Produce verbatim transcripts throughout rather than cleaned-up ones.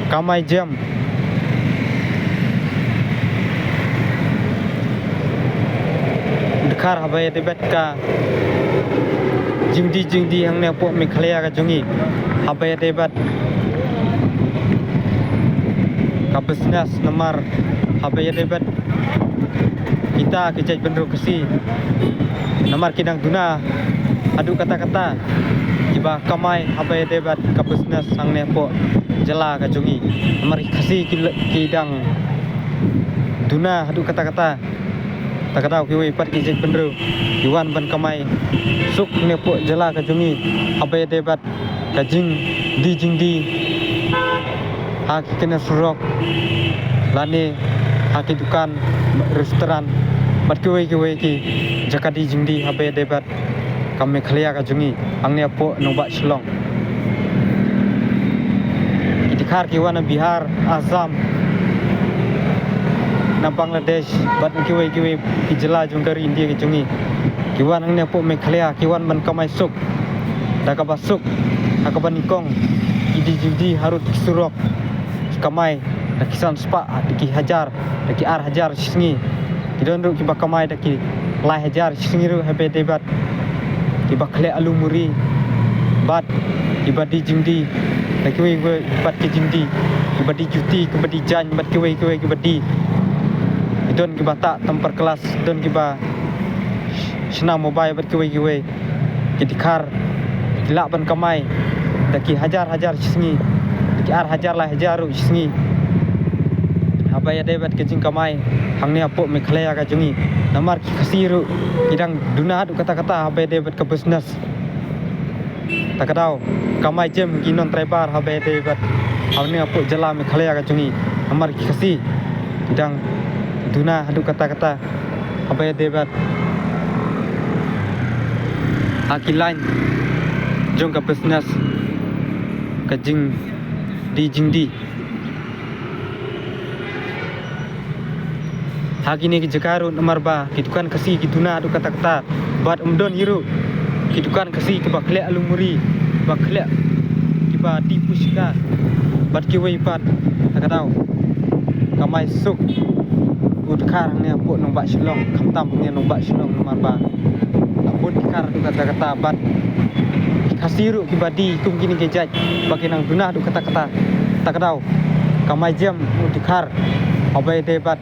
Kamai jem. Dkhar haba ïadei bad ka jingdie jingdie hangne hapoh Meghalaya ka jong ngi. Haba ïadei bad ka business namar haba ïadei bad kita ki jaitbynriew Khasi. Namar ki dang duna haduh katta katta kiba kamai haba ïadei bad ka business hangne hapoh jylla ka jong ngi. Namar ki Khasi ki, ki dang duna haduh katta katta. Ta ka daw kiwei pat ki jaitbynriew ki wan ban kamai suk hangne hapoh jylla ka jong ngi haba ïadei bad ka jingdie jingdie ha ki kane surok lane ha ki dukan, restaurant bad kiwei kiwei ki jaka die jingdie haba ïadei bad ka Meghalaya ka jong ngi hangne hapoh nongbah Shillong. Ki dkhar ki wan na Bihar, Assam, na Bangladesh bad kiwei kiwei ki jylla jong ka ri India ka jong ngi. Ki wan hangne hapoh Meghalaya ki wan ban kamai suk da kaba suk ha kaba nyngkong. Ki die jingdie harud ki surok ki kamai da ki san spah, da ki hajar, da ki ar hajar shi sngi. Ki don ruh kiba kamai da ki lai hajar shi sngi ruh haba ïadei bad kiba khleh alu muri bad kiba die jingdie da kiwei kiwei pat ki jingdie, kiba die juti, kiba die jaiñ bad kiwei kiwei kiba die. Ki don kiba tah temper glass, don kiba shna mobile bad kiwei kiwei. Ki dkhar ki lah ban kamai da ki hajar hajar shi sngi, da ki ar hajar lai hajar ruh shi sngi haba ïadei bad ka jingkamai hangne hapoh Meghalaya ka jong ngi. Namar ki Khasi ruh ki dang duna haduh katta katta haba ïadei bad ka business. Ta ka daw kamai jem ki non tribal haba ïadei bad hangne hapoh jylla Meghalaya ka jong ngi. Namar ki Khasi ki dang duna haduh katta katta haba ïadei bad ha ki line jong ka business, ka jingdie jingdie. Ha kine ki jaka ruh namar ba ki dukan Khasi ki duna haduh katta katta bad ym don hi ruh ki dukan Khasi kiba khleh alu muri, kiba khleh, kiba die puchka bad kiwei pat. Ta ka daw kamai suk u dkhar hangne hapoh nongbah Shillong, khamtam hangne nongbah Shillong namar ba la bun ki dkhar haduh katta katta bad ki Khasi ruh kiba die kum kine ki jait ba ki nang duna haduh katta katta. Ta ka daw kamai jem u dkhar haba ïadei bad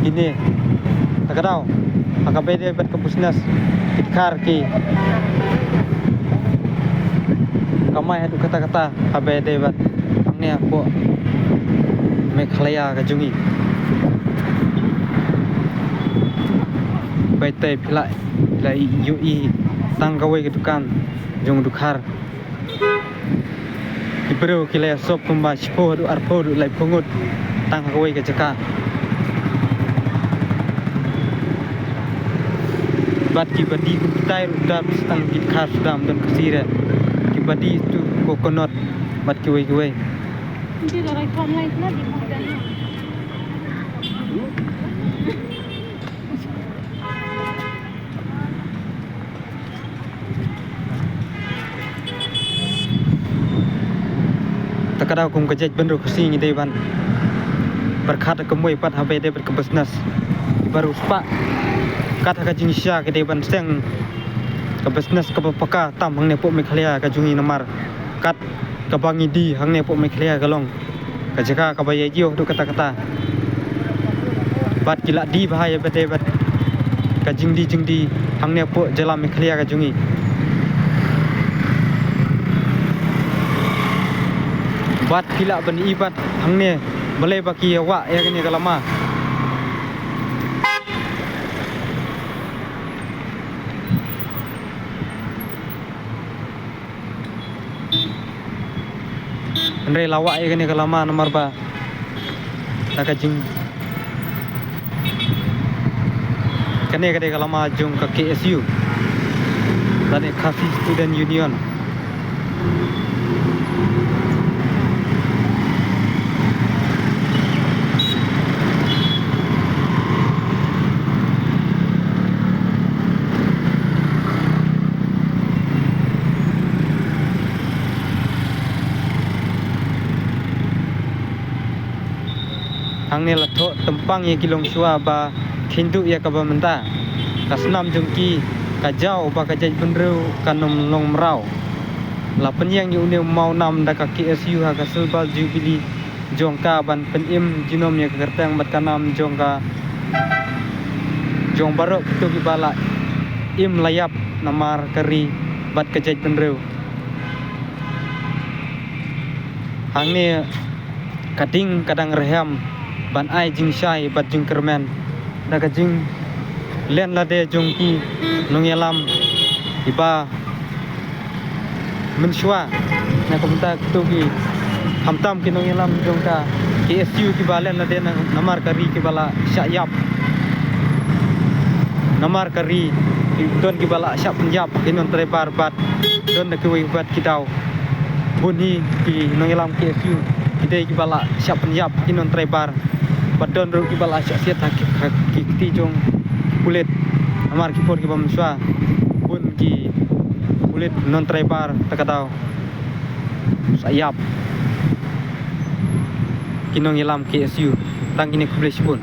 kine. Ta ka daw ha kaba ïadei bad ka business ki dkhar ki kamai haduh katta katta haba ïadei bad hangne hapoh Meghalaya ka jong ngi. Bad te phi la, phi la ïohi tang kawei ka dukan jong u dkhar. Ki briew ki la ïa sop kumba shiphew haduh arphew haduh laiphew ngut tang ha kawei ka jaka. Bad kiba die kum kitai ruh dap tang ki dkhar sdang don Khasi re. Kiba die tu coconut bad kiwei kiwei. Ta ka daw kum ka jaitbynriew Khasi ngi dei ban pyrkhat ka mui pat haba ïadei bad ka business. Ba riewspah kat ha ka jingshisha ki dei ban seng ka business kaba paka tam hangne hapoh Meghalaya ka jong ngi namar kat kaba ngi die hangne hapoh Meghalaya ka long ka jaka kaba ïa jioh haduh katta katta. Bad ki la die bha ïa ba dei bad ka jingdie jingdie hangne hapoh jylla Meghalaya ka jong ngi. Bad ki la ban i bad hangne balei ba ki ïa wah ïa kane ka lama. Hynrei la wah ïa kane ka lama namar ba da ka jing, kane ka dei ka lama jong ka K S U lane Khasi Student Union. Hangne la thoh tympang ïa ki longshuwa ba khynduh ïa kaba mynta. Ka snam jong ki ka jaw ba ka jaitbynriew kan ym long mraw. La pynïeng ïa une u mawnam da ka K S U ha ka Silver Jubilee jong ka ban pynim junom ïa ka kyrteng bad ka nam jong ka jong baroh kito kiba la im la ïap namar ka ri bad ka jaitbynriew. Hangne ka ding ka dang rhem ban ai jingshai bad jingkyrmen da ka jinglen lade jong ki nongïalam kiba mynshuwa. Na ka bynta kito ki khamtam ki nongïalam jong ka K S U kiba len lade na, namar ka ri kiba la shah ïap. Namar ka ri ki don kiba la shah pynïap ki nontreibar bad don da kiwei pat ki daw. Bun hi ki nongïalam K S U ki dei kiba la shah pynïap ki nontreibar bad don ruh kiba la shah siat ha ki, ha ki kti jong pulit. Namar ki por kiba mynshuwa bun ki pulit nontreibar ta ka daw shah ïap ki nongïalam K S U. Tang kine, khublei shibun.